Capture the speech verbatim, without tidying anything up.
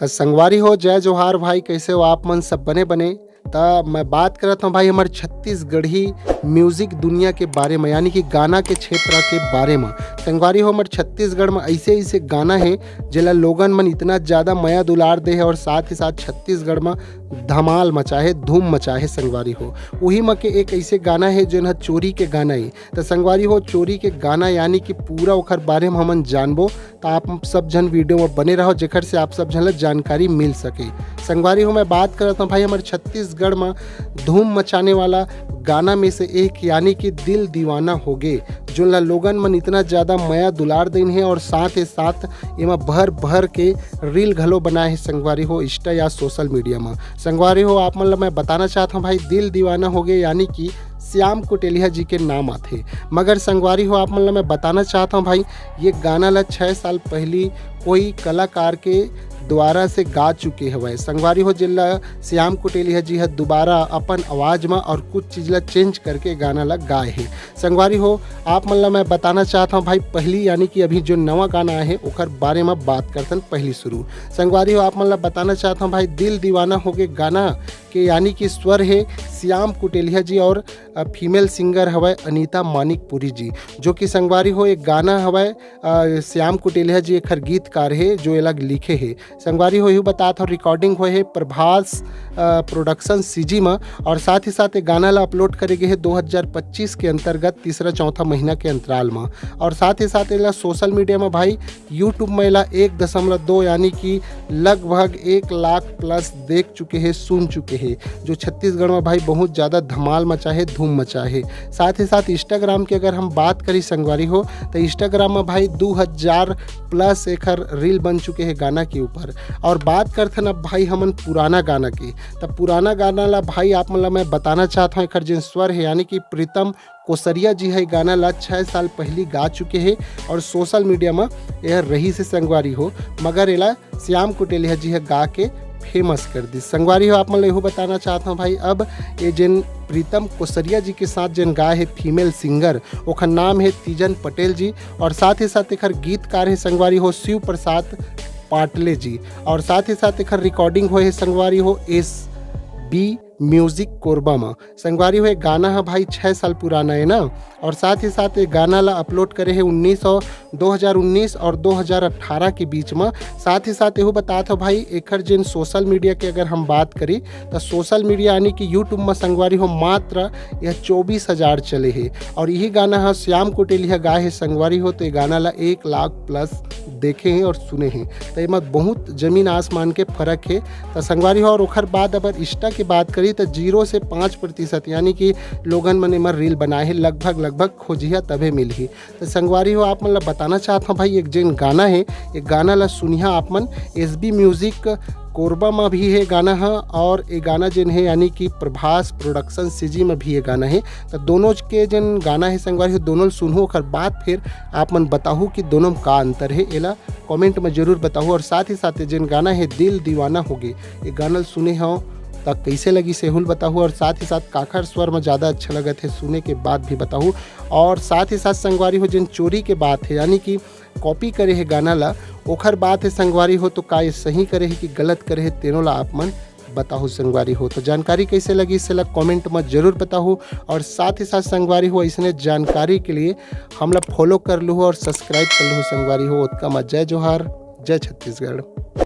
त संगवारी हो, जय जोहार भाई, कैसे हो आप मन? सब बने बने? त मैं बात करत हूँ भाई हमर छत्तीसगढ़ी म्यूजिक दुनिया के बारे में, यानी कि गाना के क्षेत्र के बारे में। संगवारी हो, हमर छत्तीसगढ़ में ऐसे ऐसे गाना है जेला लोगन मन इतना ज्यादा मया दुलार दे है और साथ ही साथ छत्तीसगढ़ में धमाल मचा है, धूम मचा है संगवारी हो। उही म के एक ऐसे गाना है जेन ह चोरी के गाना है। त संगवारी हो, चोरी के गाना यानी कि पूरा ओखर बारे में हमन जानबो। त आप सब झन वीडियो में बने रहो, जेकर से आप सब झन ला जानकारी मिल सके। संगवारी हो, मैं बात करत हूँ भाई हमर छत्तीसगढ़ में धूम मचाने वाला गाना में से एक यानी कि दिल दीवाना होगे, जोन ला लोगन मन इतना ज्यादा मया दुलार देन है और साथ ही साथ एमा भर भर के रील घलो बनाए है संगवारी हो, इंस्टा या सोशल मीडिया में। संगवारी हो, आप मन ला मैं बताना चाहत हूँ भाई, दिल दीवाना होगे यानी कि श्याम कुटेलिया जी के नाम आथे। मगर संगवारी हो, आप मन ला मैं बताना चाहत हूँ भाई, ये गाना ला छः साल पहली कोई कलाकार के द्वारा से गा चुके हवय संगवारी हो, जेला श्याम कुटेलिया जी ह दोबारा अपन आवाज म और कुछ चीज ला चेंज करके गाना ला गाए हे। संगवारी हो, आप मन ला मैं बताना चाहत हूँ भाई, पहली यानी कि अभी जो नवा गाना आए हे ओकर बारे म बात करथन पहली शुरू। संगवारी हो, आप मन ला बताना चाहत हूँ भाई, दिल दीवाना होगे गाना के यानी कि स्वर हे श्याम कुटेलिया जी और अ, फीमेल सिंगर हवय अनीता मानिकपुरी जी, जो कि संगवारी हो एक गाना हवय, अ, श्याम कुटेलिया जी एखर गीतकार हे जो एला लिखे हे। संगवारी हो, यहू बतात हो, रिकॉर्डिंग होए हे प्रभास, अ, प्रोडक्शन सीजी म, और साथ ही साथ ये गाना ला अपलोड करे गे हे दो हज़ार पच्चीस के अंतर्गत तीसरा चौथा महीना के अंतराल म। और साथ ही साथ एला सोशल मीडिया म भाई YouTube में एला एक दशमलव दो यानी कि लगभग एक लाख प्लस देख चुके हे, सुन चुके हे, जो छत्तीसगढ़ में भाई बहुत ज्यादा धमाल मचा हे, धूम मचा हे। साथ ही साथ इंस्टाग्राम की अगर हम बात करी संगवारी हो, तो इंस्टाग्राम में भाई दो हज़ार प्लस एखर रील बन चुके हे गाना के ऊपर। और बात करथन अब भाई हमन पुराना गाना की, तब पुराना गाना ला भाई आप मन ला मैं बताना चाहत हूँ, एखर जेन स्वर हे यानी कि प्रीतम कोसरिया जी ह ए गाना ला छः साल पहली गा चुके हे और सोशल मीडिया म एहर रहिस हे संगवारी हो, मगर एला श्याम कुटेलिया जी ह गा के फेमस कर दिस। संगवारी हो, आप मन ला एहू बताना चाहत हूँ भाई, अब ये जेन प्रीतम कोसरिया जी के साथ जेन गाए हे फीमेल सिंगर, ओखर नाम हे तीजन पटेल जी, और साथ ही साथ एखर गीतकार हे संगवारी हो शिव प्रसाद पाटले जी, और साथ ही साथ एखर रिकॉर्डिंग होए हे संगवारी हो एस बी म्यूजिक कोरबा म। संगवारी हो, ये गाना ह भाई छः साल पुराना है ना, और साथ ही साथ ये गाना ला अपलोड करे हे उन्नीस और दो हज़ार उन्नीस और दो हज़ार अठारह के बीच में। साथ ही साथ एहू बतात हो भाई, एकर जेन सोशल मीडिया के अगर हम बात करी, तो सोशल मीडिया यानी कि YouTube में संगवारी हो मात्र यह चौबीस हज़ार चले हे, और यही गाना ह श्याम कुटेलिया गाए हे संगवारी हो, तो ये गाना ला एक लाख प्लस देखे हैं और सुने हैं। तो एमा बहुत जमीन आसमान के फर्क है। तो संगवारी हो, और ओखर बाद अगर इंस्टा की बात करी, तो जीरो से पाँच प्रतिशत, यानी कि लोगन मन एमा रील बनाए हे, लगभग लगभग खोजिया तभे मिलही। तो संगवारी हो, आप मन ला बताना चाहत हूँ भाई, एक जेन गाना है, एक गाना ला सुनिहा आप मन, एस बी म्यूजिक कोरबा में भी है गाना है, और ये गाना जेन है यानी कि प्रभास प्रोडक्शन सीजी में भी ये गाना है। तो दोनों के जेन गाना है संगवारी हो, दोनों ल सुनहू, ओकर बाद फिर आप मन बताहू कि दोनों में का अंतर है, एला कमेंट में जरूर बताहू। और साथ ही साथ जेन गाना है दिल दीवाना होगे, ये गाना ल सुने हो त कैसे लगी सेहुल बताहू, और साथ ही साथ काखर स्वर में ज़्यादा अच्छा लगत है सुने के बाद भी बताहू। और साथ ही साथ संगवारी हो, जेन चोरी के बात है यानी कि कॉपी करे हे गाना ला, ओखर बात है संगवारी हो, तो का ये सही करे हे कि गलत करे हे, तेनो ला आप मन बताहू संगवारी हो। तो जानकारी कैसे लगी, सेला कमेंट में जरूर बताहू। और साथ ही साथ संगवारी हो, ऐसने जानकारी के लिए हमला फॉलो कर लूहो और सब्सक्राइब कर लूहो संगवारी हो। ओतका मा जय जोहार, जय छत्तीसगढ़।